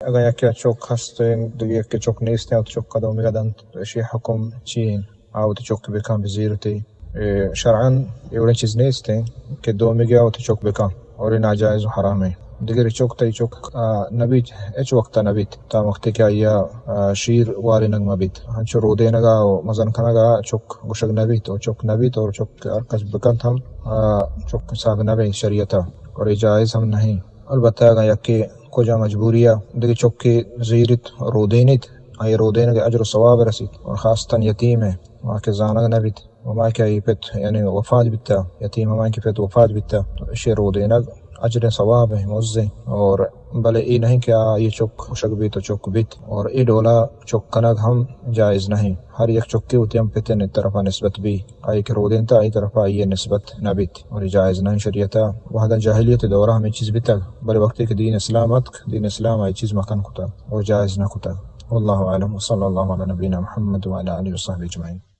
اگاں یکے ءَ چک ہست ءُ دگہ یکے چک نیست ءُ چک ءَ دومی ءَ دنت، تو ایشی حکم چی انت؟ آ وتی چک بکن بزیرتی۔ اے شرعاً اے وڑیں چیز نیست انت کہ دومی ءَ وتی چک بکن، اور اے ناجائز ءُ حرام انت۔ دگرے چک تئی چک، آ، نہ بیت، ہچ وقت ءَ نہ بیت، تاں وقتے کہ آئی ءَ، آ، شیر وارینگ مہ بیت۔ ہنچو رودینگ ءَ ءُ مزن کنگ ءَ چک گوشگ نہ بیت، اور چک نہ بیت، اور چک ہر کس بکنت ہم، آ، چک ساگ نہ بیت شریعت ءَ، اور اے جائز ہم نہ انت۔ البتہ اگاں یکے کجا مجبوری ءَ دگہ چکے زیریت، رودینیت، آئی ءَ رودینگ ءِ اجر ءُ ثواب رسیت، اور خاصتاً یتیم ءَ، ہما کہ زانگ نہ بیت، ہما کہ آئی پت یعنی وفات بیتا، یتیم ہما کہ پت وفات بیتا، تو ایشی ءِ رودینگ اجر ءُ ثواب انت، مز انت۔ اور بلے اے نہ انت کہ آئی ءِ چک گوشگ بیت ءُ چک بیت، اور اے ڈولا چک کنگ ہم جائز نہ انت۔ ہر یک چکے وتی ہم پت ءِ طرف ءَ نسبت بی، آئی کہ رودینتا آئی طرف ءَ آئی ءِ نسبت نہ بیت، اور اے جائز نہ انت شریعت ءَ۔ وہداں جاہلیت ءِ دور ءَ ہمے چیز بیتگ، بلے وقتے کہ دین اسلام اتک، دین اسلام ءَ اے چیز مکن کتگ اور جائز نہ کتگ۔ واللہ اعلم، وصلی اللہ علی نبینا محمد وعلی آلہ وصحبہ اجمعین۔